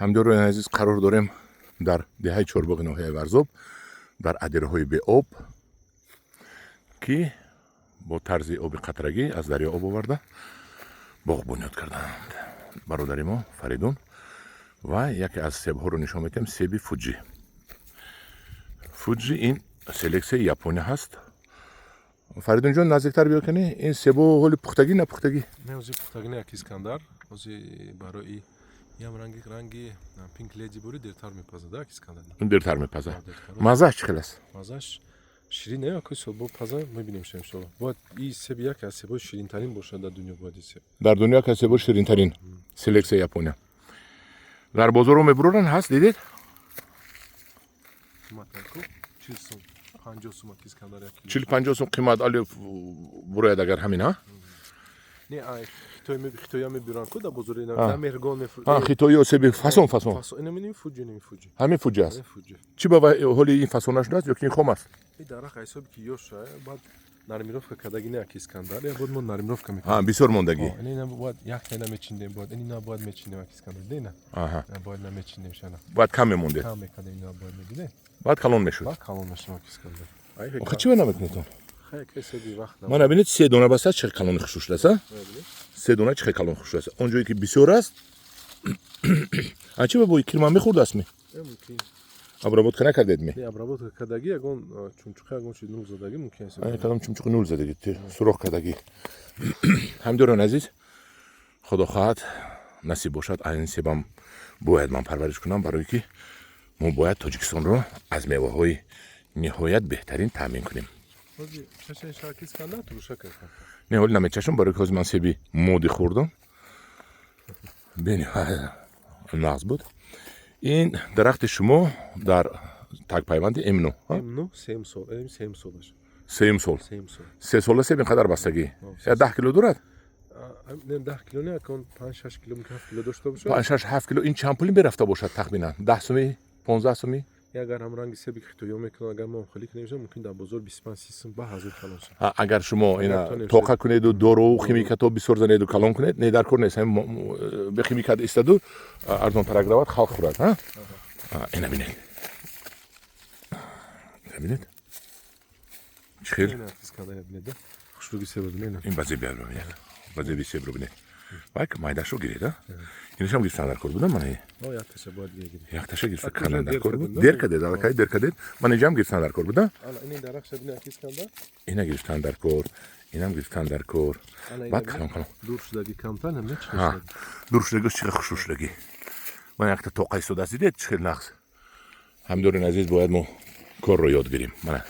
Ҳамдиёрони азиз, қарор дорем дар деҳаи Чорбоғи ноҳияи Варзоб, дар адираҳои беоб, ки бо тарзи оби қатрагӣ аз дарё об оварда, боғ бунёд карданд бародари мо Фаридун. Ва яке аз себҳоро нишон медиҳем, себи Фуҷи. Фуҷи ин селексияи Япония ҳаст. Фаридунҷон, наздиктар биё кани. Ин себо ҳоли пухтагӣ, напухтагӣ? Не, ози пухтагӣ не, як Искандар. Ози барои ям ранги Пинк Леди бури дертар мепазад, як Искандар. Дертар мепазад. Маззааш чӣ хел аст? Маззаш ширин е, акои сол бо паза, мебинем ша, иншоалло. Бояд и себ яке аз себои ширинтарин бошад дар дунё, бояд и себ. Дар дунё яке аз себои ширинтарин, селексияи Япония. Дар бозорро мебуроранд, ҳаст, дидед? 40 сум, 50 сум, Искандар, як. 40-50 сум қимат али бурояд, агар ҳамин, а? Не, хитоя мебиранд ку дар бозори, на Меҳргон. Хитоиё себи фасон фасон. Инами Фуҷи, инами Фуҷи. Ҳамин Фуҷи аст. Чӣ ба ҳоли ин фасон нашудааст ё ки ин хом аст? И дарахт ҳисоби ки ёша, баъд нормировка кардагӣ не, ак Искандар, я бояд мо нормировка мекунем. Бисёр мондагӣ. Ина бояд як намечиндем, бояд ина бояд мечиндем, ак Искандар, дена бояд намечиндем шана. Бояд кам мемондед. Кам мекардем, ина бояд медиде. Баъд калон мешуд. Баъд калон мешуд, ак Искандар. Охи, чӣ ба намекунедон? Мана бинед, се дона баста, чӣ калони хушрӯ шудааст. Се дона чӣ калон хушрӯ аст. Он ҷое ки бисёр аст, а чӣ ба бои кирма мехӯрдааст ми? Обработка накардед ми? Обработка кардагӣ, ягон чумчуқа, ягон чиз нул задагӣ мумкин аст. Кадом чумчуқи нул задагӣ, сурох кардагӣ. Ҳамдиёрони азиз, худо хоҳад, насиб бошад, айн себам бояд ман парвариш кунам, барое ки мо бояд Тоҷикистонро аз меваҳои ниҳоят беҳтарин таъмин кунем. Не, ҳоли намечашам, барои ки ҳозир ман себи моди хӯрдам, бениҳоят нағз буд. Ин дарахти шумо дар тагпайванди М9? М9, сеюм сол, сеюм солаш. Сеюм сол. Сеюм сол. 3 сола себ ин қадар бастагӣ, я 10 кило дорад? Не, 10 кило не, акон 5-6 кило, мумкин 7 кило дошта бошад. 5-6-7 кило. Ин чанд пули мерафта бошад тахминан? 10 сумӣ, 15 сумӣ? Агар ҳам ранги себи хитоиё мекунад, агар мо хеле кунем, мумкин дар бозор 25-30 сум ба ҳазор калон шавад. Агар шумо ина тоқа кунеду, доруву химикато бисёр занеду, калон кунед, не, дар кор нест, бе химикат истаду, арзонтарак равад, халқ хӯрад. Ина бинед, ина бинед, чӣ хел. Ин ба зеби бинед, ба зеби себро бинед. Вай майдашро гиред, инашам гирифтан дар кор буда. Мана, якташа гирифта кандан дар кор буд. Дер кадед, аллакай дер кадед. Ман инҷам гирифтан дар кор буда, ина гирифтан дар кор, инам гирифтан дар кор. Баъд калон калон. Дур шудагӣ камтар. Дур шудагӣ чӣ хушрӯ шудагӣ. Ман якта тоқа истодааст, дидед, чӣ хел нағз. Ҳамдорин азиз, бояд мо корро ёд гирем. Мана,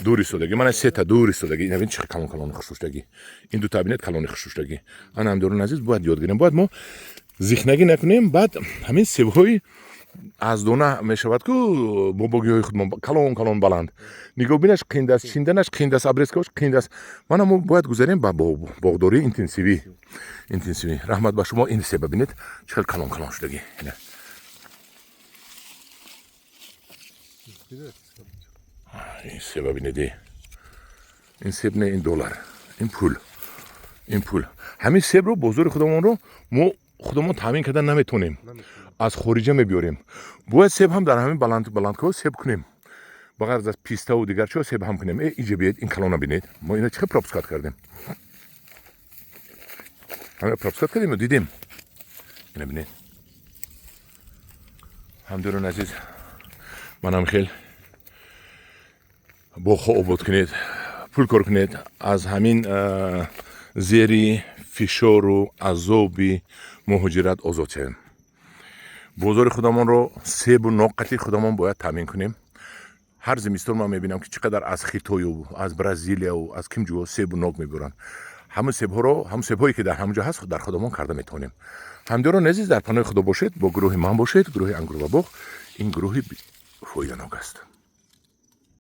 дур истодагӣ, мана сета дур истодагӣ. Ина бин, чӣ калон калони хушрӯшудагӣ. Ин дута бинед, калони хушрӯшудагӣ. Ана, ҳамдорин азиз, бояд ёд гирем, бояд мо зихнагӣ накунем. Баъд ҳамин себҳои аз дона мешавад ку, бобогиҳои худмон, калон калон, баланд, нигоҳбинаш қинд аст, чинданаш қинд аст, обрезка ш қинд аст. Мана, мо бояд гузарем ба боғдории интенсивӣ, интенсивӣ. Раҳмат ба шумо. Ин себа бинед, чӣ хел калон калон шудагӣ. Ин себа бинеди, ин себ не, ин доллар, ин пул, ин пул. Ҳамин себро бозори худамонро мо худамон таъмин кардан наметонем, аз хориҷа мебиёрем. Бояд себ ҳам дар ҳамин баландкӯҳ себ кунем, ба ғарз аз пиставу дигар чиҳо себ ҳам кунем. Э, иҷа биед, ин калона бинед. Мо ина чӣ хел пропускать кардем? Ҳамина пропускать кардем ё дидем? Ина бинед. Ҳамдиёрони азиз, манам хел боғҳо обод кунед, пул кор кунед, аз ҳамин зери фишору азоби муҳоҷират озод шавем. Бозори худамонро себу ноқати худамон бояд таъмин кунем. Ҳар зимистон ман мебинам, ки чӣ қадар аз Хитою, аз Бразилияу, аз ким ҷо себу нок мебуранд. Ҳамун себҳоро, ҳамун себҳое ки дар ҳамун ҷо ҳаст, дар худамон карда метавонем. Ҳамдиёрони азиз, дар паноҳи Худо бошед, бо гурӯҳи ман бошед. Гурӯҳи Ангур ва боғ, ин гурӯҳи фоиданок аст.